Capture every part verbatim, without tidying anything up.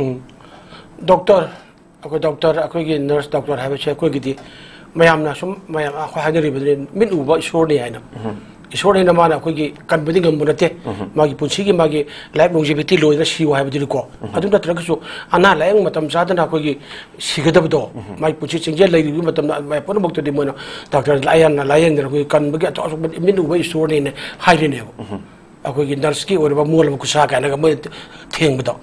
ꯎꯝ꯫ Doctor, ꯑꯩꯈꯣꯏ doctor, ꯑꯩꯈꯣꯏꯒꯤ nurse doctor ꯍꯥꯏꯕꯁꯦ ꯑꯩꯈꯣꯏꯒꯤꯗꯤ ꯃꯌꯥꯝꯅ ꯁꯨꯝ, ꯃꯌꯥꯝ ꯑꯩꯈꯣꯏ ꯍꯥꯏꯅꯔꯤꯕꯗꯨꯅꯤ, ꯃꯤꯠ ꯎꯕ ꯏꯁꯣꯔꯅꯤ ꯍꯥꯏꯅ꯫ ꯏꯁꯣꯔꯅꯤꯅ ꯃꯥꯅ ꯑꯩꯈꯣꯏꯒꯤ ꯀꯟꯕꯗꯤ ꯉꯝꯕ ꯅꯠꯇꯦ꯫ ꯃꯥꯒꯤ ꯄꯨꯟꯁꯤꯒꯤ ꯃꯥꯒꯤ life longevity ꯂꯣꯏꯅ ꯁꯤꯌꯨ ꯍꯥꯏꯕꯗꯨꯅꯤꯀꯣ꯫ ꯑꯗꯨ ꯅꯠꯇ꯭ꯔꯒꯁꯨ ꯑꯅꯥ ꯂꯥꯏꯌꯦꯡ ꯃꯇꯝ ꯆꯥꯗꯅ ꯑꯩꯈꯣꯏꯒꯤ ꯁꯤꯒꯗꯕꯗꯣ, ꯃꯥꯒꯤ ꯄꯨꯟꯁꯤ ꯆꯦꯟꯖꯦꯜ ꯂꯩꯔꯤꯕ ꯃꯇꯝꯗ ꯃꯌꯥꯝ ꯄꯨꯝꯅꯃꯛꯇꯨꯗꯤ ꯃꯣꯏꯅ ꯗꯣꯛꯇꯔ ꯂꯥꯏꯌꯦꯡꯅ ꯂꯥꯏꯌꯦꯡꯗꯅ ꯑꯩꯈꯣꯏꯒꯤ ꯀꯟꯕꯒꯤ ꯑꯆꯧ ꯑꯆꯧꯕ ꯃꯤꯠ ꯎꯕ ꯏꯁꯣꯔꯅꯤꯅ ꯍꯥꯏꯔꯤꯅꯦꯕ꯫ ꯑꯩꯈꯣꯏꯒꯤ ꯅꯔꯁꯀꯤ ꯑꯣꯏꯔꯕ ꯃꯣꯜꯂꯕ ꯈꯨꯠꯁꯥ ꯀꯥꯏꯅꯒ ꯃꯣꯏꯅ ꯊꯦꯡꯕꯗꯣ꯫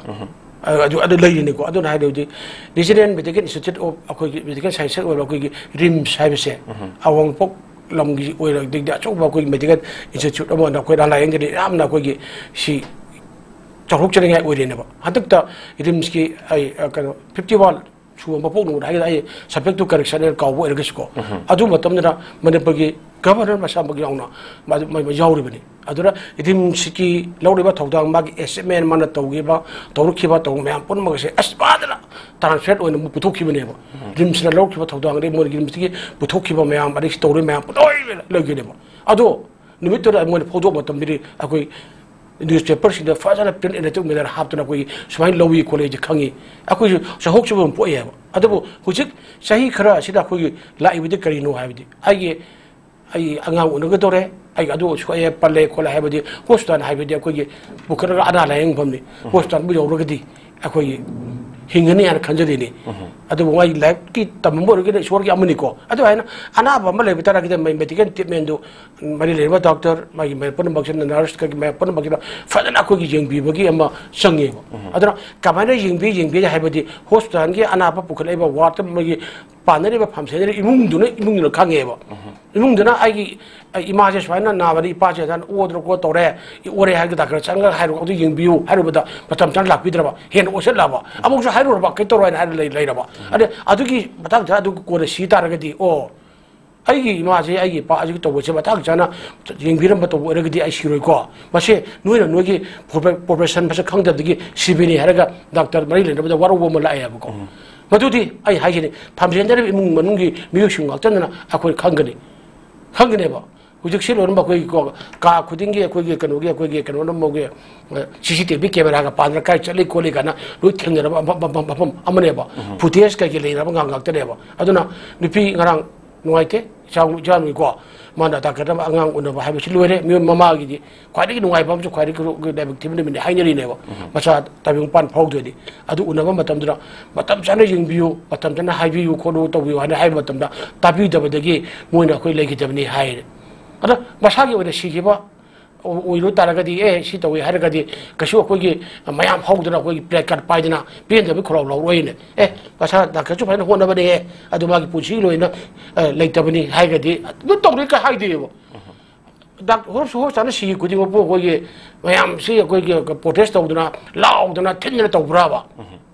ꯑ-, ꯑꯗꯨ, ꯑꯗꯨ ꯂꯩꯔꯤꯅꯤꯀꯣ꯫ ꯑꯗꯨꯅ ꯍꯥꯏꯔꯕꯗꯤ Resident Medical Institute of ꯑꯩꯈꯣꯏꯒꯤ medical science ꯑꯣꯏꯕ ꯑꯩꯈꯣꯏꯒꯤ RIMS ꯍꯥꯏꯕꯁꯦ ꯑꯋꯥꯡꯄꯣꯛ ꯂꯝꯒꯤ ꯑꯣꯏꯔꯗꯤ ꯑꯆꯧꯕ ꯑꯩꯈꯣꯏꯒꯤ medical institute ꯑꯃ ꯑꯣꯏꯅ ꯑꯩꯈꯣꯏꯅ ꯂꯥꯏꯌꯦꯡꯒꯅꯤ꯫ ꯌꯥꯝꯅ ꯑꯩꯈꯣꯏꯒꯤ ꯁꯤ ꯆꯥꯎꯊꯣꯛꯆꯅꯤꯡꯉꯥꯏ ꯑꯣꯏꯔꯦꯅꯦꯕ꯫ ꯍꯟꯗꯛꯇ RIMSꯀꯤ ꯑꯩ, ꯑ, ꯀꯩꯅꯣ, fifty one ꯁꯨꯕ ꯃꯄꯣꯛ ꯅꯨꯃꯤꯠ ꯍꯥꯏꯒꯗ꯭ꯔꯥ, ꯑꯩ subject to correction ꯍꯥꯏꯅ ꯀꯥꯎꯕ ꯑꯣꯏꯔꯒꯁꯨꯀꯣ꯫ ꯑꯗꯨ ꯃꯇꯝꯗꯨꯗ ꯃꯅꯤꯄꯨꯔꯒꯤ Governor ꯃꯁꯥꯃꯛ ꯌꯥꯎꯅ ꯃꯥ-, ꯃꯥ-, ꯃꯥ ꯌꯥꯎꯔꯤꯕꯅꯤ꯫ ꯑꯗꯨꯅ RIMSꯀꯤ ꯂꯧꯔꯤꯕ ꯊꯧꯗꯥꯡ, ꯃꯥꯒꯤ achievement, ꯃꯥꯅ ꯇꯧꯈꯤꯕ, ꯇꯧꯔꯛꯈꯤꯕ, ꯇꯧꯕ ꯃꯌꯥꯝ ꯄꯨꯝꯅꯃꯛ ꯑꯁꯦ ꯑꯁ ꯃꯥꯗꯅ translate ꯑꯣꯏꯅ ꯑꯃꯨꯛ ꯄꯨꯊꯣꯛꯈꯤꯕꯅꯦꯕ꯫ RIMSꯅ ꯂꯧꯔꯛꯈꯤꯕ ꯊꯧꯗꯥꯡ, ꯑꯗꯩ ꯃꯣꯏꯒꯤ RIMSꯀꯤ ꯄꯨꯊꯣꯛꯈꯤꯕ ꯃꯌꯥꯝ, ꯑꯗꯩ ꯁꯤ ꯇꯧꯔꯤ ꯃꯌꯥꯝ ꯄꯨꯝꯂꯣꯏ ꯂꯩꯈꯤꯅꯦꯕ꯫ ꯑꯗꯣ ꯅꯨꯃꯤꯠꯇꯨꯗ ꯃꯣꯏꯅ ꯐꯣꯡꯗꯣꯛꯄ ꯃꯇꯝꯗꯗꯤ ꯑꯩꯈꯣꯏ newspaperꯁꯤꯡꯗ ꯐꯖꯅ print editorial ꯍꯥꯞꯇꯅ ꯑꯩꯈꯣꯏꯒꯤ ꯁꯨꯃꯥꯏꯅ ꯂꯧꯏ ꯈꯣꯠꯂꯤ ꯍꯥꯏꯁꯦ ꯈꯪꯉꯤ꯫ ꯑꯩꯈꯣꯏꯁꯨ ꯆꯥꯎꯊꯣꯛꯆꯕ ꯑꯃ ꯄꯣꯛꯑꯦꯕ꯫ ꯑꯗꯨꯕꯨ ꯍꯧꯖꯤꯛ ꯆꯍꯤ ꯈꯔ ꯑꯁꯤꯗ ꯑꯩꯈꯣꯏꯒꯤ ꯂꯥꯛꯏꯕꯗꯤ ꯀꯔꯤꯅꯣ ꯍꯥꯏꯕꯗꯤ ꯑꯩꯒꯤ, ꯑꯩ ꯑꯉꯥꯡ ꯎꯅꯒꯗꯧꯔꯦ, ꯑꯩ ꯑꯗꯨ ꯁꯣꯛꯑꯦ, ꯄꯜꯂꯦ ꯈꯣꯠꯂꯦ ꯍꯥꯏꯕꯗꯤ hospital ꯍꯥꯏꯕꯗꯤ ꯑꯩꯈꯣꯏꯒꯤ ꯄꯨꯈꯠꯂꯒ ꯑꯅꯥ ꯂꯥꯌꯦꯡꯐꯝꯅꯤ꯫ Hospitalꯕꯨ ꯌꯧꯔꯒꯗꯤ ꯑꯩꯈꯣꯏꯒꯤ ꯍꯤꯡꯒꯅꯤ ꯍꯥꯏꯅ ꯈꯟꯖꯔꯤꯅꯤ꯫ ꯑꯗꯨꯕꯨ ꯃꯥꯒꯤ ꯂꯥꯏꯔꯤꯛꯀꯤ ꯇꯝꯕ ꯑꯣꯏꯔꯒꯗꯤ ꯏꯁꯣꯔꯒꯤ ꯑꯃꯅꯤꯀꯣ꯫ ꯑꯗꯨ ꯍꯥꯏꯅ ꯑꯅꯥꯕ ꯑꯃ ꯂꯩꯕ ꯇꯥꯔꯒꯗꯤ ꯃꯥꯒꯤ medical treatmentꯗꯨ ꯃꯔꯤ ꯂꯩꯅꯕ ꯗꯣꯛꯇꯔ, ꯃꯥꯒꯤ ꯃꯔꯤ ꯄꯨꯝꯅꯃꯛꯁꯤꯅ, ꯅꯔꯁ ꯀꯩꯒꯤ ꯃꯌꯥꯝ ꯄꯨꯝꯅꯃꯛꯁꯤꯅ ꯐꯖꯅ ꯑꯩꯈꯣꯏꯒꯤ ꯌꯦꯡꯕꯤꯕꯒꯤ ꯑꯃ ꯆꯪꯉꯦꯕ꯫ ꯑꯗꯨꯅ ꯀꯃꯥꯏꯅ ꯌꯦꯡꯕꯤ, ꯌꯦꯡꯕꯤ ꯍꯥꯏꯕꯗꯤ hospitalꯒꯤ ꯑꯅꯥꯕ ꯄꯨꯈꯠꯂꯛꯏꯕ wardꯇ ꯃꯣꯏꯒꯤ ꯄꯥꯟꯅꯔꯤꯕ ꯐꯝꯁꯦꯟꯅꯔꯤꯕ ꯏꯃꯨꯡꯗꯨꯅ, ꯏꯃꯨꯡꯗꯨꯅ ꯈꯪꯉꯦꯕ꯫ ꯏꯃꯨꯡꯗꯨꯅ ꯑꯩꯒꯤ, ꯑꯩ ꯏꯃꯥꯁꯦ ꯁꯨꯃꯥꯏꯅ ꯅꯥꯕꯅꯤ, ꯏꯄꯥꯁꯦ ꯑꯗꯨꯃꯥꯏꯅ ꯑꯣꯗꯅ ꯈꯣꯠ ꯇꯧꯔꯦ, ꯑꯣꯔꯦ ꯍꯥꯏꯔꯒ ꯗꯥꯛꯇꯔ ꯆꯪꯉꯒ ꯍꯥꯏꯔꯣ, ꯑꯗꯨ ꯌꯦꯡꯕꯤꯌꯨ ꯍꯥꯏꯔꯨꯕꯗ ꯃꯇꯝ ꯆꯥꯅ ꯂꯥꯛꯄꯤꯗ꯭ꯔꯕ, ꯍꯦꯟꯅ ꯑꯣꯠꯁꯤꯜꯂꯛꯑꯕ, ꯑꯃꯨꯛꯁꯨ ꯍꯥꯏꯔꯨꯔꯕ, ꯀꯩ ꯇꯧꯔꯣ ꯍꯥꯏꯅ ꯍꯥꯏꯔ ꯂꯩ-, ꯂꯩꯔꯕ꯫ ꯑꯗꯩ ꯑꯗꯨꯒꯤ ꯃꯇꯥꯡꯗ ꯑꯗꯨ ꯀꯣꯟꯅ ꯁꯤ ꯇꯥꯔꯒꯗꯤ, ꯑꯣ, ꯑꯩꯒꯤ ꯏꯃꯥꯁꯦ, ꯑꯩꯒꯤ ꯏꯄꯥ ꯑꯁꯤꯒꯤ ꯇꯧꯕꯁꯦ ꯃꯇꯥꯡ ꯆꯥꯅ ꯌꯦꯡꯕꯤꯔꯝꯕ ꯇꯧꯕ ꯑꯣꯏꯔꯒꯗꯤ ꯑꯩ ꯁꯤꯔꯣꯏꯀꯣ꯫ ꯃꯁꯦ ꯅꯣꯏꯅ ꯅꯣꯏꯒꯤ profession ꯃꯁꯛ ꯈꯪꯗꯕꯗꯒꯤ ꯁꯤꯕꯅꯤ ꯍꯥꯏꯔꯒ ꯗꯥꯛꯇꯔ ꯃꯔꯤ ꯂꯩꯅꯕꯗ ꯋꯥꯔꯧꯕ ꯑꯃ ꯂꯥꯛꯑꯦꯕꯀꯣ꯫ ꯃꯗꯨꯗꯤ ꯑꯩ ꯍꯥꯏꯁꯤꯅꯤ, ꯐꯝꯖꯤꯟꯅꯔꯤꯕ ꯏꯃꯨꯡ ꯃꯅꯨꯡꯒꯤ ꯃꯤꯑꯣꯏꯁꯤꯡ ꯉꯥꯛꯇꯗꯅ ꯑꯩꯈꯣꯏ ꯈꯪꯒꯅꯤ, ꯈꯪꯒꯅꯦꯕ꯫ ꯍꯧꯖꯤꯛꯁꯤ ꯂꯣꯏꯅꯃꯛ ꯑꯩꯈꯣꯏꯒꯤꯀꯣ, ꯀꯥ ꯈꯨꯗꯤꯡꯒꯤ ꯑꯩꯈꯣꯏꯒꯤ ꯀꯩꯅꯣꯒꯤ, ꯑꯩꯈꯣꯏꯒꯤ ꯀꯩꯅꯣ ꯅꯝꯕꯒꯤ, ꯑ, ꯁꯤ ꯁꯤ ꯇꯤ ꯚꯤ ꯀꯦꯃꯦꯔꯥꯒ ꯄꯥꯟꯗꯅ ꯀꯥꯏ ꯆꯠꯂꯤ ꯈꯣꯠꯂꯤ ꯀꯥꯏꯅ ꯂꯣꯏ ꯊꯦꯡꯅꯔꯕ ꯃꯐꯝ, ꯃꯐꯝ, ꯃꯐꯝ ꯑꯃꯅꯦꯕ꯫ ꯎꯝ꯫ ꯐꯨꯇꯦꯖ ꯀꯩꯀꯩ ꯂꯩꯅꯕ ꯉꯥꯛ ꯉꯥꯛꯇꯅꯦꯕ꯫ ꯑꯗꯨꯅ ꯅꯨꯄꯤ ꯉꯔꯥꯡ ꯅꯨꯡꯉꯥꯏꯇꯦ, ꯏꯆꯥ, ꯏꯆꯥꯅꯨꯄꯤꯀꯣ, ꯃꯥꯅ ꯗꯥꯛꯇꯔꯗ ꯑꯉꯥꯡ ꯎꯅꯕ ꯍꯥꯏꯕꯁꯤ ꯂꯣꯏꯔꯦ꯫ ꯃꯤꯑꯣꯏ ꯃꯃꯥꯒꯤꯗꯤ ꯈ꯭ꯋꯥꯏꯗꯒꯤ ꯅꯨꯡꯉꯥꯏꯕ ꯑꯃꯁꯨ, ꯈ꯭ꯋꯥꯏꯗꯒꯤ ꯂꯥꯏꯕꯛ ꯊꯤꯕ ꯅꯨꯃꯤꯠꯅꯤ ꯍꯥꯏꯅꯔꯤꯅꯦꯕ꯫ ꯎꯝ꯫ ꯃꯆꯥ ꯇꯥꯏꯕꯪ ꯄꯥꯟ ꯐꯥꯎꯗ꯭ꯔꯗꯤ꯫ ꯑꯗꯨ ꯎꯅꯕ ꯃꯇꯝꯗꯨꯗ ꯃꯇꯝ ꯆꯥꯅ ꯌꯦꯡꯕꯤꯌꯨ, ꯃꯇꯝ ꯆꯥꯅ ꯍꯥꯏꯕꯤꯌꯨ ꯈꯣꯠꯂꯨ ꯇꯧꯕꯤꯌꯨ ꯍꯥꯏꯅ ꯍꯥꯏꯕ ꯃꯇꯝꯗ ꯇꯥꯕꯤꯗꯕꯗꯒꯤ ꯃꯣꯏꯅ ꯑꯩꯈꯣꯏ ꯂꯩꯈꯤꯗꯕꯅꯤ ꯍꯥꯏꯔꯦ꯫ ꯑꯗ ꯃꯁꯥꯒꯤ ꯑꯣꯏꯅ ꯁꯤꯈꯤꯕ ꯑꯣꯏꯔꯨ ꯇꯥꯔꯒꯗꯤ, ꯑꯦ, ꯁꯤ ꯇꯧꯏ ꯍꯥꯏꯔꯒꯗꯤ ꯀꯩꯁꯨ ꯑꯩꯈꯣꯏꯒꯤ ꯃꯌꯥꯝ ꯍꯧꯗꯅ ꯑꯩꯈꯣꯏꯒꯤ placard ꯄꯥꯏꯗꯅ ꯄꯦꯟꯗꯕꯒꯤ ꯈꯣꯜꯂꯥꯎ ꯂꯧꯔꯣꯏꯅꯦ꯫ ꯑꯦ, ꯃꯁꯥ ꯗꯥꯛꯇꯔꯁꯨ ꯐꯖꯅ ꯍꯣꯠꯅꯕꯅꯦ, ꯑꯗꯨ ꯃꯥꯒꯤ ꯄꯨꯟꯁꯤꯒꯤ ꯑꯣꯏꯅ, ꯑ, ꯂꯩꯇꯕꯅꯤ ꯍꯥꯏꯔꯒꯗꯤ ꯑꯗꯨꯝ ꯇꯧꯔꯣꯏ ꯀꯥꯏ ꯍꯥꯏꯗꯦꯕ꯫ ꯗꯥꯛ-, ꯍꯣꯁ-, ꯍꯣꯁꯄꯤꯇꯥꯜꯗ ꯁꯤꯈꯤ ꯈꯨꯗꯤꯡꯃꯛꯄꯨ ꯑꯩꯈꯣꯏꯒꯤ ꯃꯌꯥꯝꯁꯤ ꯑꯩꯈꯣꯏꯒꯤ protest ꯇꯧꯗꯅ, ꯂꯥꯎꯗꯅ, ꯊꯤꯟꯗꯅ ꯇꯧꯕ꯭ꯔꯥꯕ?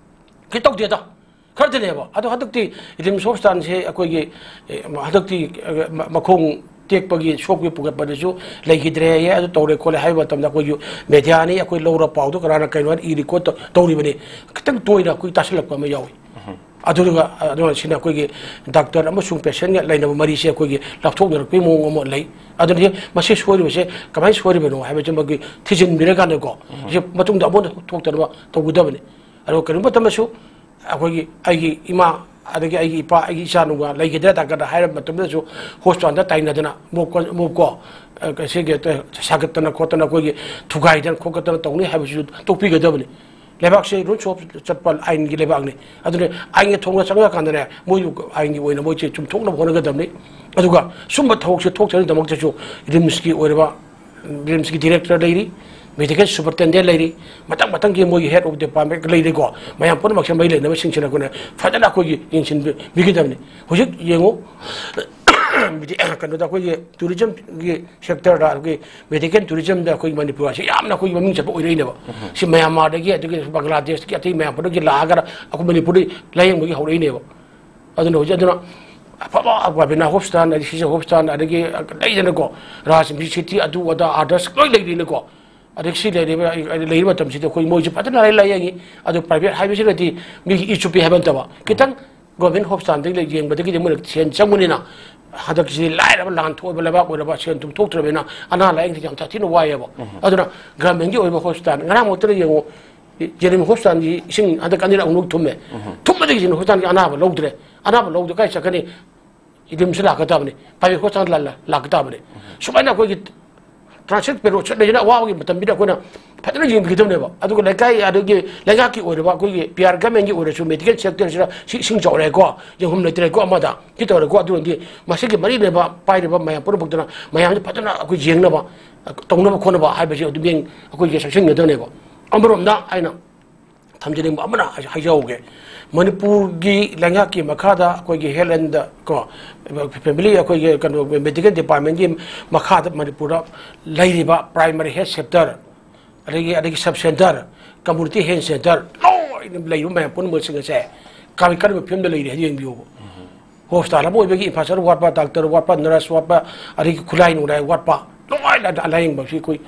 ꯀꯩ ꯇꯧꯗꯦꯗ꯫ ꯈꯔꯗꯅꯦꯕ꯫ ꯑꯗꯣ ꯍꯟꯗꯛꯇꯤ ꯔꯤꯝꯁ ꯍꯣꯁꯄꯤꯇꯥꯜꯁꯦ ꯑꯩꯈꯣꯏꯒꯤ, ꯑꯦ, ꯃ-, ꯍꯟꯗꯛꯇꯤ, ꯑꯦ, ꯃ-, ꯃꯈꯣꯡ ꯇꯦꯛꯄꯒꯤ ꯁꯣꯛꯄꯒꯤ ꯄꯨꯈꯠꯄꯗꯁꯨ ꯂꯩꯈꯤꯗ꯭ꯔꯦꯌꯦ, ꯑꯗꯨ ꯇꯧꯔꯦ ꯈꯣꯠꯂꯦ ꯍꯥꯏꯕ ꯃꯇꯝꯗ ꯑꯩꯈꯣꯏꯒꯤ mediaꯅꯤ, ꯑꯩꯈꯣꯏ ꯂꯧꯔ ꯄꯥꯎꯗꯣ ꯀꯅꯥꯅ ꯀꯩꯅꯣ ꯍꯥꯏꯅ ꯏꯔꯤ ꯈꯣꯠ ꯇꯧ-, ꯇꯧꯔꯤꯕꯅꯤ꯫ ꯈꯤꯇꯪ ꯇꯣꯏꯅ ꯑꯩꯈꯣꯏ ꯇꯥꯁꯤꯜꯂꯛꯄ ꯑꯃ ꯌꯥꯎꯏ꯫ ꯑꯗꯨꯒ, ꯑꯗꯨꯒ ꯁꯤꯅ ꯑꯩꯈꯣꯏꯒꯤ ꯗꯥꯛꯇꯔ ꯑꯃꯁꯨꯡ patientꯒ ꯂꯩꯅꯕ ꯃꯔꯤꯁꯦ ꯑꯩꯈꯣꯏꯒꯤ ꯂꯥꯞꯊꯣꯛꯅꯔꯛꯄꯒꯤ ꯃꯑꯣꯡ ꯑꯃ ꯂꯩ꯫ ꯑꯗꯨꯅ ꯃꯁꯤ ꯁꯣꯏꯔꯤꯕꯁꯦ ꯀꯃꯥꯏꯅ ꯁꯣꯏꯔꯤꯕꯅꯣ ꯍꯥꯏꯕꯁꯤꯃꯒꯤ ꯊꯤꯖꯤꯟꯕꯤꯔꯀꯥꯟꯗꯀꯣ, ꯁꯤ ꯃꯇꯨꯡꯗ ꯑꯃꯨꯛ ꯊꯣꯛꯇꯅꯕ ꯇꯧꯒꯗꯕꯅꯤ꯫ ꯑꯗꯨꯒ ꯀꯔꯤꯒꯨꯝꯕ ꯃꯇꯝꯗꯁꯨ ꯑꯩꯈꯣꯏꯒꯤ, ꯑꯩꯒꯤ ꯏꯃꯥ, ꯑꯗꯒꯤ ꯑꯩꯒꯤ ꯏꯄꯥ, ꯑꯩꯒꯤ ꯏꯆꯥꯅꯨꯒ ꯂꯩꯈꯤꯗ꯭ꯔꯦ ꯗꯥꯛꯇꯔꯗ ꯍꯥꯏꯔꯕ ꯃꯇꯝꯗꯁꯨ ꯍꯣꯁꯄꯤꯇꯥꯜꯗ ꯇꯥꯏꯅꯗꯅ, ꯃꯣꯞꯀ-, ꯃꯣꯞꯀꯣ, ꯑ, ꯁꯤꯒꯤ ꯁꯥꯒꯠꯇꯅ ꯈꯣꯠꯇꯅ ꯑꯩꯈꯣꯏꯒꯤ ꯊꯨꯒꯥꯏꯗꯅ ꯈꯣꯠꯀꯠꯇꯅ ꯇꯧꯅꯤ ꯍꯥꯏꯕꯁꯤꯁꯨ ꯇꯣꯛꯄꯤꯒꯗꯕꯅꯤ꯫ ꯂꯩꯕꯥꯛꯁꯦ ꯔꯨꯜꯁ ꯑꯣꯐ ꯆꯠꯄ ꯑꯥꯏꯟꯒꯤ ꯂꯩꯕꯥꯛꯅꯤ꯫ ꯑꯗꯨꯅ ꯑꯥꯏꯟꯒꯤ ꯊꯣꯡꯅ ꯆꯪꯉꯀꯥꯟꯗꯅꯦ, ꯃꯣꯏ ꯑꯥꯏꯟꯒꯤ ꯑꯣꯏꯅ ꯃꯣꯏꯁꯦ ꯆꯨꯝꯊꯣꯛꯅꯕ ꯍꯣꯠꯅꯒꯗꯕꯅꯤ꯫ ꯑꯗꯨꯒ ꯁꯨꯝꯕ ꯊꯕꯛꯁꯦ ꯊꯣꯛꯇꯅꯕꯒꯤꯗꯃꯛꯇꯁꯨ ꯔꯤꯝꯁꯀꯤ ꯑꯣꯏꯔꯕ, ꯔꯤꯝꯁꯀꯤ ꯗꯤꯔꯦꯛꯇꯔ ꯂꯩꯔꯤ, ꯃꯦꯗꯤꯀꯦꯜ ꯁꯨꯄꯔꯇꯦꯟꯗꯦꯟ ꯂꯩꯔꯤ, ꯃꯊꯪ ꯃꯊꯪꯒꯤ ꯃꯣꯏꯒꯤ head of department ꯂꯩꯔꯤꯀꯣ, ꯃꯌꯥꯝ ꯄꯨꯝꯅꯃꯛꯁꯦ ꯃꯔꯤ ꯂꯩꯅꯕꯁꯤꯡꯁꯤꯅ ꯑꯩꯈꯣꯏꯅ ꯐꯖꯅ ꯑꯩꯈꯣꯏꯒꯤ ꯌꯦꯡꯁꯤꯟꯕꯤꯒꯗꯕꯅꯤ꯫ ꯍꯧꯖꯤꯛ ꯌꯦꯡꯉꯨ, ꯀꯩꯅꯣꯗ ꯑꯩꯈꯣꯏꯒꯤ ꯇꯨꯔꯤꯖꯝꯒꯤ ꯁꯦꯛꯇꯔꯗ, ꯑꯩꯈꯣꯏꯒꯤ ꯃꯦꯗꯤꯀꯦꯜ ꯇꯨꯔꯤꯖꯝꯗ ꯑꯩꯈꯣꯏꯒꯤ ꯃꯅꯤꯄꯨꯔ ꯑꯁꯤ ꯌꯥꯝꯅ ꯑꯩꯈꯣꯏꯒꯤ ꯃꯃꯤꯡ ꯆꯠꯄ ꯑꯣꯏꯔꯛꯏꯅꯦꯕ꯫ ꯁꯤ ꯃꯌꯥꯟꯃꯥꯔꯗꯒꯤ, ꯑꯗꯒꯤ ꯕꯪꯒ꯭ꯂꯥꯗꯦꯁꯇꯒꯤ, ꯑꯇꯩ ꯃꯌꯥꯝ ꯄꯨꯝꯅꯃꯛꯀꯤ ꯂꯥꯛꯑꯒ ꯑꯩꯈꯣꯏ ꯃꯅꯤꯄꯨꯔꯗ ꯂꯥꯌꯦꯡꯕꯒꯤ ꯍꯧꯔꯛꯏꯅꯦꯕ꯫ ꯑꯗꯨꯅ ꯍꯧꯖꯤꯛ ꯑꯗꯨꯅ ꯑꯐꯕ ꯕꯕꯤꯅꯥ ꯍꯣꯁꯄꯤꯇꯥꯜ, ꯑꯗꯒꯤ ꯁꯤꯖ ꯍꯣꯁꯄꯤꯇꯥꯜ, ꯑꯗꯒꯤ ꯂꯩꯗꯅꯀꯣ, ꯔꯥꯖ ꯁꯤꯇꯤ, ꯑꯗꯨ ꯑꯗꯥ, ꯑꯥꯗꯔꯁ ꯂꯣꯏ ꯂꯩꯔꯤꯅꯀꯣ꯫ ꯑꯗꯒꯤ ꯁꯤ ꯂꯩꯔꯤꯕ, ꯂꯩꯔꯤꯕ ꯃꯇꯝꯁꯤꯗ ꯑꯩꯈꯣꯏ ꯃꯣꯏꯁꯨ ꯐꯖꯅ ꯂꯥꯏ-, ꯂꯥꯏꯌꯦꯡꯉꯤ꯫ ꯑꯗꯨ private ꯍꯥꯏꯕꯁꯤꯅꯗꯤ ꯃꯤꯒꯤ ꯏ ꯆꯨꯞꯄꯤ ꯍꯥꯏꯕ ꯅꯠꯇꯕ, ꯈꯤꯇꯪ ꯒꯣꯔꯃꯦꯟ ꯍꯣꯁꯄꯤꯇꯥꯜꯗꯒꯤ ꯂꯩ ꯌꯦꯡꯕꯗꯒꯤꯗꯤ ꯃꯣꯏꯅ ꯁꯦꯟ ꯆꯪꯕꯅꯤꯅ, ꯍꯟꯗꯛꯁꯤ ꯂꯥꯏꯔꯕ ꯂꯥꯟ ꯊꯣꯛꯑꯕ ꯂꯩꯕꯥꯛ ꯑꯣꯏꯔꯕ, ꯁꯦꯟ ꯊꯨꯝ ꯊꯣꯛꯇ꯭ꯔꯕꯅꯤꯅ ꯑꯅꯥ ꯂꯥꯏꯌꯦꯡꯁꯤ ꯌꯥꯝ ꯁꯥꯊꯤꯅ ꯋꯥꯏꯑꯦꯕ꯫ ꯑꯗꯨꯅ ꯒꯔꯃꯦꯟꯒꯤ ꯑꯣꯏꯕ ꯍꯣꯁꯄꯤꯇꯥꯜ, ꯉꯔꯥꯡꯃꯛꯇꯗ ꯌꯦꯡꯉꯨ, ꯖꯦꯅꯤꯝ ꯍꯣꯁꯄꯤꯇꯥꯜꯒꯤ ꯏꯁꯤꯡ ꯍꯟꯗꯛ ꯑꯅꯤꯔꯛ ꯑꯃꯨꯛ ꯊꯨꯝꯃꯦ꯫ ꯊꯨꯝꯕꯗꯒꯤ ꯖꯦꯅꯤꯝ ꯍꯣꯁꯄꯤꯇꯥꯜꯒꯤ ꯑꯅꯥꯕ ꯂꯧꯗ꯭ꯔꯦ꯫ ꯑꯅꯥꯕ ꯂꯧꯗ ꯀꯥꯏ ꯆꯠꯀꯅꯤ? ꯔꯤꯝꯁ ꯂꯥꯛꯀ ꯇꯥꯕꯅꯤ, ꯄ꯭ꯔꯥꯏꯚꯦꯠ ꯍꯣꯁꯄꯤꯇꯥꯜ ꯂꯥ-, ꯂꯥ-, ꯂꯥꯛꯀ ꯇꯥꯕꯅꯤ꯫ ꯁꯨꯃꯥꯏꯅ ꯑꯩꯈꯣꯏꯒꯤ ꯇ꯭ꯔꯥꯟꯁꯤꯠ ꯄꯦꯔꯣꯠ ꯆꯠꯂꯤꯁꯤꯅ ꯑꯋꯥꯕꯒꯤ ꯃꯇꯝꯁꯤꯗ ꯑꯩꯈꯣꯏꯅ ꯐꯖꯅ ꯌꯦꯡꯕꯤꯒꯗꯕꯅꯦꯕ꯫ ꯑꯗꯨꯒ ꯂꯩꯀꯥꯏ ꯑꯗꯒꯤ ꯂꯩꯉꯥꯛꯀꯤ ꯑꯣꯏꯔꯕ ꯑꯩꯈꯣꯏꯒꯤ ꯄꯤ ꯑꯥꯔ ꯒꯃꯦꯟꯒꯤ ꯑꯣꯏꯔꯁꯨ medical sector ꯁꯤꯗ ꯁꯤ ꯏꯁꯤꯡ ꯆꯥꯎꯔꯦꯀꯣ, ꯌꯦꯡꯐꯝ ꯂꯩꯇ꯭ꯔꯦꯀꯣ, ꯑꯃꯗ ꯁꯤ ꯇꯧꯔꯦꯀꯣ, ꯑꯗꯨꯅꯗꯤ ꯃꯁꯤꯒꯤ ꯃꯔꯤ ꯂꯩꯅꯕ ꯄꯥꯏꯔꯤꯕ ꯃꯌꯥꯝ ꯄꯨꯝꯅꯃꯛꯇꯨꯅ ꯃꯌꯥꯝꯁꯤ ꯐꯖꯅ ꯑꯩꯈꯣꯏ ꯌꯦꯡꯅꯕ, ꯇꯧꯅꯕ ꯈꯣꯠꯅꯕ ꯍꯥꯏꯕꯁꯤ ꯑꯗꯨꯝ ꯌꯦꯡ-, ꯑꯩꯈꯣꯏꯒꯤ ꯆꯦꯛꯁꯤꯟꯒꯗꯕꯅꯦꯕ꯫ ꯑꯃꯔꯣꯝꯗ ꯑꯩꯅ ꯊꯝꯖꯅꯤꯡꯕ ꯑꯃꯅ ꯍꯥꯏ-, ꯍꯥꯏꯖꯍꯧꯒꯦ꯫ ꯃꯅꯤꯄꯨꯔꯒꯤ ꯂꯩꯉꯥꯛꯀꯤ ꯃꯈꯥꯗ ꯑꯩꯈꯣꯏꯒꯤ health and ꯀꯣ, family, ꯑꯩꯈꯣꯏꯒꯤ ꯀꯩꯅꯣ, medical department ꯀꯤ ꯃꯈꯥꯗ ꯃꯅꯤꯄꯨꯔꯗ ꯂꯩꯔꯤꯕ primary health centre, ꯑꯗꯒꯤ, ꯑꯗꯒꯤ sub centre, community health centre, ꯂꯣꯏꯅ ꯂꯩꯔꯤꯕ ꯃꯌꯥꯝ ꯄꯨꯝꯅꯃꯛꯁꯤꯡ ꯑꯁꯦ ꯀꯔꯤ, ꯀꯔꯝꯕ ꯐꯤꯕꯝꯗ ꯂꯩꯔꯤ ꯍꯥꯏꯗꯨ ꯌꯦꯡꯕꯤꯌꯣꯕ꯫ ꯍꯣꯁꯄꯤꯇꯥꯜ ꯑꯃ ꯑꯣꯏꯕꯒꯤ infrastructure ꯋꯥꯠꯄ, ꯗꯥꯛꯇꯔ ꯋꯥꯠꯄ, ꯅꯔꯁ ꯋꯥꯠꯄ, ꯑꯗꯒꯤ ꯈꯨꯠꯂꯥꯏ ꯅꯨꯡꯂꯥꯏ ꯋꯥꯠꯄ, ꯂꯣꯏꯅ ꯂꯥꯏꯌꯦꯡꯕꯁꯤ ꯑꯩꯈꯣꯏ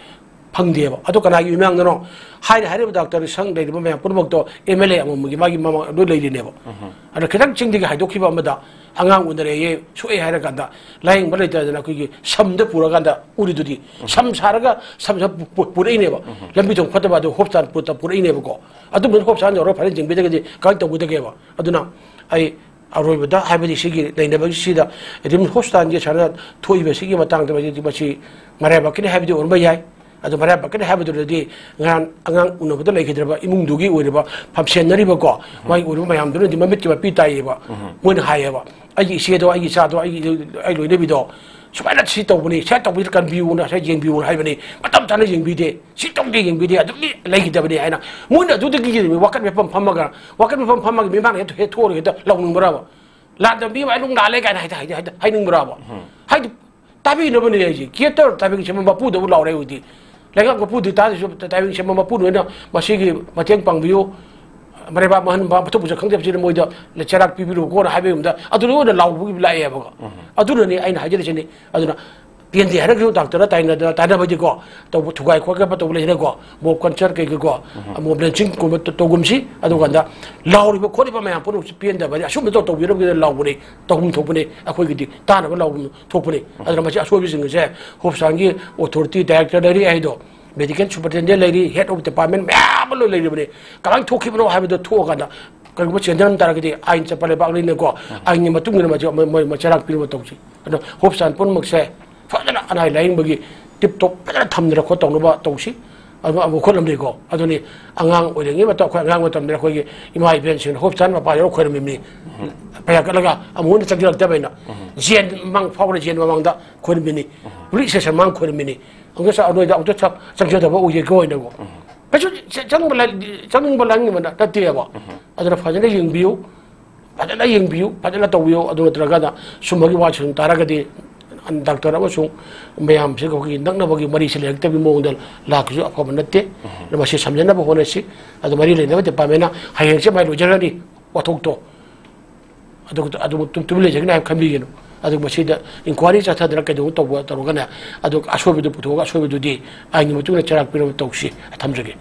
ꯐꯪꯗꯦꯕ꯫ ꯑꯗꯣ ꯀꯅꯥꯒꯤ ꯏꯃꯥꯡꯗꯅꯣ? ꯍꯥꯏꯅ ꯍꯥꯏꯔꯤꯕ ꯗꯥꯛꯇꯔ ꯁꯪ ꯂꯩꯔꯤꯕ ꯃꯌꯥꯝ ꯄꯨꯝꯅꯃꯛꯇꯣ ꯑꯦꯝ ꯑꯦꯜ ꯑꯦ ꯑꯃꯃꯝꯒꯤ ꯃꯥꯒꯤ ꯃꯃꯥꯡ ꯂꯣꯏ ꯂꯩꯔꯤꯅꯦꯕ꯫ ꯑꯗꯣ ꯈꯤꯇꯪ ꯆꯤꯡꯗꯒꯤ ꯍꯥꯏꯗꯣꯛꯈꯤꯕ ꯑꯃꯗ ꯑꯉꯥꯡ ꯎꯅꯔꯦꯌꯦ, ꯁꯣꯛꯑꯦ ꯍꯥꯏꯔ ꯀꯥꯟꯗ ꯂꯥꯏꯌꯦꯡꯕ ꯂꯩꯇꯗꯅ ꯑꯩꯈꯣꯏꯒꯤ ꯁꯝꯗ ꯄꯨꯔꯀꯥꯟꯗ ꯎꯔꯤꯗꯨꯗꯤ꯫ ꯁꯝ ꯁꯥꯔꯒ ꯁꯝ, ꯁꯝ ꯄꯨ-, ꯄꯨ-, ꯄꯨꯔꯛꯏꯅꯦꯕ꯫ ꯂꯝꯕꯤ ꯊꯣꯡ ꯐꯠꯇꯕ ꯑꯗꯨ ꯍꯣꯁꯄꯤꯇꯥꯜ ꯄꯨ-, ꯄꯨꯔꯛꯏꯅꯦꯕꯀꯣ꯫ ꯑꯗꯨꯝꯕ ꯍꯣꯁꯄꯤꯇꯥꯜ ꯌꯧꯔꯒ ꯐꯖꯅ ꯌꯦꯡꯕꯤꯗ꯭ꯔꯒꯗꯤ ꯀꯃꯥꯏꯅ ꯇꯧꯒꯗꯒꯦꯕ? ꯑꯗꯨꯅ ꯑꯩ ꯑꯔꯣꯏꯕꯗ ꯍꯥꯏꯕꯗꯤ ꯁꯤꯒꯤ ꯅꯩꯅꯕꯒꯤꯁꯤꯗ ꯔꯤꯝꯁ ꯍꯣꯁꯄꯤꯇꯥꯜꯒꯤ ꯁꯨꯃꯥꯏꯅ ꯊꯣꯛꯏꯕ ꯁꯤꯒꯤ ꯃꯇꯥꯡꯗ ꯃꯁꯤ ꯃꯔꯥꯏꯕꯛꯀꯤꯅꯤ ꯍꯥꯏꯕꯗꯤ ꯑꯣꯏꯔꯝꯕ ꯌꯥꯏ꯫ ꯑꯗꯨ ꯃꯔꯥꯏꯕꯛꯀꯤꯅꯤ ꯍꯥꯏꯕꯗꯨꯗꯗꯤ ꯉꯔꯥꯡ ꯑꯉꯥꯡ ꯎꯅꯕꯗ ꯂꯩꯈꯤꯗ꯭ꯔꯕ ꯏꯃꯨꯡꯗꯨꯒꯤ ꯑꯣꯏꯔꯤꯕ ꯐꯝꯁꯦꯟꯅꯔꯤꯕꯀꯣ, ꯃꯥꯒꯤ ꯑꯣꯏꯔꯤꯕ ꯃꯌꯥꯝꯗꯨꯅꯗꯤ ꯃꯃꯤꯠꯀꯤ ꯃꯄꯤ ꯇꯥꯏꯌꯦꯕ꯫ ꯃꯣꯏꯅ ꯍꯥꯏꯌꯦꯕ, "ꯑꯩꯒꯤ ꯏꯆꯦꯗꯣ, ꯑꯩꯒꯤ ꯏꯆꯥꯗꯣ, ꯑꯩꯒꯤ, ꯑꯩ ꯂꯣꯏꯅꯕꯤꯗꯣ ꯁꯨꯃꯥꯏꯅ ꯁꯤ ꯇꯧꯕꯅꯤ, ꯁꯤ ꯇꯧꯕꯁꯤꯗ ꯀꯟꯕꯤꯌꯨꯅ, ꯁꯤ ꯌꯦꯡꯕꯤꯌꯨꯅ ꯍꯥꯏꯕꯅꯤ, ꯃꯇꯝ ꯆꯥꯅ ꯌꯦꯡꯕꯤꯗꯦ, ꯁꯤ ꯇꯧꯗꯦ, ꯌꯦꯡꯕꯤꯗꯦ, ꯑꯗꯨꯝ ꯂꯩꯈꯤꯗꯕꯅꯤ" ꯍꯥꯏꯅ ꯃꯣꯏꯅ ꯑꯗꯨꯗꯒꯤ ꯋꯥꯀꯠ ꯃꯤꯐꯝ ꯐꯝꯃꯒ, ꯋꯥꯀꯠ ꯃꯤꯐꯝ ꯐꯝꯃꯒ ꯃꯤꯃꯥꯡꯗ ꯍꯦꯛꯇ, ꯍꯦꯛ ꯊꯣꯛꯑꯒ ꯍꯦꯛꯇ ꯂꯥꯎꯅꯤꯡꯕ꯭ꯔꯕ? "ꯂꯥꯟꯗ ꯃꯤ ꯑꯃ ꯑꯗꯨꯝ ꯂꯥꯜꯂꯦ" ꯀꯥꯏꯅ ꯍꯥꯏꯗ-, ꯍꯥꯏꯗ-, ꯍꯥꯏꯅꯤꯡꯕ꯭ꯔꯕ? ꯍꯥꯏꯗꯤ ꯇꯥꯕꯤꯅꯕꯅꯦ ꯑꯩꯁꯦ꯫ ꯀꯦꯇꯔ ꯇꯥꯏꯕꯪ ꯁꯦꯝꯕ ꯃꯄꯨꯗꯕꯨ ꯂꯥꯎꯔꯦ ꯍꯧꯖꯤꯛꯇꯤ꯫ ꯂꯩꯉꯥꯛ ꯃꯄꯨꯗꯤ ꯇꯥꯗ꯭ꯔꯁꯨ ꯇꯥꯏꯕꯪ ꯁꯦꯝꯕ ꯃꯄꯨꯅ ꯑꯣꯏꯅ ꯃꯁꯤꯒꯤ ꯃꯇꯦꯡ ꯄꯥꯡꯕꯤꯌꯨ, ꯃꯔꯩꯕꯥꯛ ꯃꯍꯟꯕ ꯃꯊꯧ ꯄꯨꯖ ꯈꯪꯗꯕꯁꯤꯅ ꯃꯣꯏꯗ ꯆꯩꯔꯥꯛ ꯄꯤꯕꯤꯔꯨꯀꯣꯅ ꯍꯥꯏꯕ ꯃꯇꯝꯗ ꯑꯗꯨꯗ ꯑꯣꯏꯅ ꯂꯥꯎꯕꯒꯤ ꯂꯥꯛꯑꯦꯕꯀꯣ꯫ ꯑꯗꯨꯅꯅꯦ ꯑꯩꯅ ꯍꯥꯏꯖꯔꯤꯁꯤꯅꯤ꯫ ꯑꯗꯨꯅ ꯄꯦꯟꯗꯦ ꯍꯥꯏꯔꯒꯁꯨ ꯗꯥꯛꯇꯔꯗ ꯇꯥꯏꯅꯗꯅ, ꯇꯥꯏꯅꯕꯗꯤꯀꯣ, ꯇꯧꯕ, ꯊꯨꯒꯥꯏ ꯈꯣꯠꯀꯠꯄ ꯇꯧꯕ ꯂꯩꯔꯦꯀꯣ, ꯃꯣꯕ ꯀꯜꯆꯔ ꯀꯩꯀꯩꯀꯣ, ꯃꯣꯕ ꯂꯦꯟꯁꯤꯡꯒꯨꯝꯕ ꯇ-, ꯇꯧꯒꯨꯝꯁꯤ꯫ ꯑꯗꯨꯀꯥꯟꯗ ꯂꯥꯎꯔꯤꯕ ꯈꯣꯠꯂꯤꯕ ꯃꯌꯥꯝ ꯄꯨꯝꯅꯃꯛꯁꯤ ꯄꯦꯟꯗꯕ ꯍꯥꯏꯗꯤ ꯑꯁꯨꯝꯕ ꯇꯧ-, ꯇꯧꯕꯤꯔꯝꯒꯦ ꯂꯥꯎꯕꯅꯤ, ꯇꯧꯐꯝ ꯊꯣꯛꯄꯅꯤ, ꯑꯩꯈꯣꯏꯒꯤꯗꯤ ꯇꯥꯅꯕ ꯂꯥꯎꯐꯝ ꯊꯣꯛꯄꯅꯤ꯫ ꯑꯗꯨꯅ ꯃꯁꯤ ꯑꯁꯣꯏꯕꯁꯤꯡ ꯑꯁꯦ ꯍꯣꯞꯁꯥꯟꯒꯤ ꯑꯣꯊꯣꯔꯤꯇꯤ ꯗꯥꯏꯔꯦꯛꯇꯔ ꯂꯩꯔꯤ ꯍꯥꯏꯗꯣ, ꯃꯦꯗꯤꯀꯦꯜ ꯁꯨꯄꯔꯤꯟꯇꯦꯟꯗꯦꯟ ꯂꯩꯔꯤ, ꯍꯦꯗ ꯑꯣꯐ ꯗꯤꯄꯥꯔꯠꯃꯦꯟ ꯃꯌꯥꯝ ꯑꯃ ꯂꯣꯏ ꯂꯩꯔꯤꯕꯅꯤ꯫ ꯀꯃꯥꯏꯅ ꯊꯣꯛꯈꯤꯕꯅꯣ ꯍꯥꯏꯕꯗꯣ ꯊꯣꯛꯑꯀꯥꯟꯗ ꯀꯔꯤꯒꯨꯝꯕ ꯆꯦꯟꯊꯔꯝ ꯇꯥꯔꯒꯗꯤ ꯑꯥꯏꯟ ꯆꯠꯄ ꯂꯩꯕꯥꯛꯅꯤꯅꯀꯣ, ꯑꯥꯏꯟꯒꯤ ꯃꯇꯨꯡ ꯏꯟꯅ ꯃꯁꯤ ꯃꯣꯏ, ꯃꯣꯏ, ꯃꯣꯏ ꯆꯩꯔꯥꯛ ꯄꯤꯅꯕ ꯇꯧꯁꯤ꯫ ꯑꯗꯣ ꯍꯣꯞꯁꯥꯟ ꯄꯨꯝꯅꯃꯛꯁꯦ ꯐꯖꯅ ꯑꯅꯥꯏ ꯂꯥꯏꯌꯦꯡꯕꯒꯤ ꯇꯤꯞ ꯇꯣꯞ ꯐꯖꯅ ꯊꯝꯗꯅ ꯈꯣꯠ ꯇꯧꯅꯕ ꯇꯧꯁꯤ꯫ ꯑꯗꯨ ꯑꯃꯨꯛ ꯈꯣꯠꯂꯝꯗꯦꯀꯣ꯫ ꯑꯗꯨꯅꯤ ꯑꯉꯥꯡ ꯑꯣꯏꯔꯤꯉꯩ ꯃꯇꯝ, ꯑꯩꯈꯣꯏ ꯑꯉꯥꯡ ꯃꯇꯝꯗ ꯑꯩꯈꯣꯏꯒꯤ ꯏꯃꯥ ꯏꯕꯦꯟꯁꯤꯡꯅ ꯍꯣꯞꯁꯥꯟ ꯃꯄꯥ ꯌꯥꯎꯔ ꯈꯣꯏꯔꯝꯃꯤꯕꯅꯤ꯫ ꯄꯩꯁꯥ ꯀꯠꯂꯒ ꯑꯃꯨꯛ ꯍꯟꯅ ꯆꯪꯁꯤꯜꯂꯛꯇꯕ ꯍꯥꯏꯅ ꯖꯦꯟ ꯃꯃꯥꯡ ꯐꯥꯎꯕꯗ ꯖꯦꯟ ꯃꯃꯥꯡꯗ ꯈꯣꯏꯔꯝꯃꯤꯅꯤ꯫ ꯄꯨꯂꯤꯁ ꯁ꯭ꯇꯦꯁꯟ ꯃꯃꯥꯡ ꯈꯣꯏꯔꯝꯃꯤꯅꯤ꯫ ꯑꯃꯨꯛꯇ ꯆ-, ꯑꯅꯣꯏꯗ ꯑꯃꯨꯛꯇ ꯆ-, ꯆꯪꯖꯗꯕ ꯑꯣꯏꯖꯒꯦ ꯑꯣꯏꯅꯀꯣ꯫ ꯀꯩꯁꯨ ꯆ-, ꯆꯪꯕ ꯂ-, ꯆꯪꯅꯤꯡꯕ ꯂꯥꯡꯅꯤꯡꯕ ꯅꯠꯇꯦꯕ꯫ ꯑꯗꯨꯅ ꯐꯖꯅ ꯌꯦꯡꯕꯤꯌꯨ, ꯐꯖꯅ ꯌꯦꯡꯕꯤꯌꯨ, ꯐꯖꯅ ꯇꯧꯕꯤꯌꯨ꯫ ꯑꯗꯨ ꯅꯠꯇ꯭ꯔꯒꯅ ꯁꯨꯝꯕꯒꯤ ꯋꯥ ꯁꯨꯝ ꯇꯥꯔꯒꯗꯤ ꯗꯥꯛꯇꯔ ꯑꯃꯁꯨꯡ ꯃꯌꯥꯝꯁꯤꯒ ꯑꯩꯈꯣꯏꯒꯤ ꯅꯛꯅꯕꯒꯤ ꯃꯔꯤꯁꯦ ꯂꯩꯔꯛꯇꯕꯒꯤ ꯃꯑꯣꯡꯗ ꯂꯥꯛꯄꯁꯨ ꯑꯐꯕ ꯅꯠꯇꯦ꯫ ꯑꯗꯨꯅ ꯃꯁꯤ ꯁꯝꯖꯟꯅꯕ ꯍꯣꯠꯅꯁꯤ꯫ ꯑꯗꯨ ꯃꯔꯤ ꯂꯩꯅꯕ ꯗꯤꯄꯥꯔꯠꯃꯦꯟꯅ ꯍꯌꯦꯡꯁꯦ ꯃꯥꯏ ꯂꯣꯏꯖꯔꯅꯤ ꯋꯥꯊꯣꯛꯇꯣ꯫ ꯑꯗꯨ, ꯑꯗꯨ ꯇꯨꯝ-, ꯇꯨꯃꯤꯟ ꯂꯩꯖꯒꯅꯤ ꯍꯥꯏꯕ ꯈꯟꯕꯤꯒꯅꯨ꯫ ꯑꯗꯨ ꯃꯁꯤꯗ ꯏꯟꯀ꯭ꯋꯥꯏꯔꯤ ꯆꯠꯊꯗꯅ ꯀꯩꯗꯧꯕ ꯇꯧꯕ ꯇꯧꯔꯒꯅ ꯑꯗꯨ ꯑꯁꯣꯏꯕꯗꯨ ꯄꯨꯊꯣꯛꯑꯒ ꯑꯁꯣꯏꯕꯗꯨꯗꯤ ꯑꯥꯏꯟꯒꯤ ꯃꯇꯨꯡ ꯏꯟꯅ ꯆꯩꯔꯥꯛ ꯄꯤꯅꯕ ꯇꯧꯁꯤ꯫ ꯊꯝꯖꯒꯦ꯫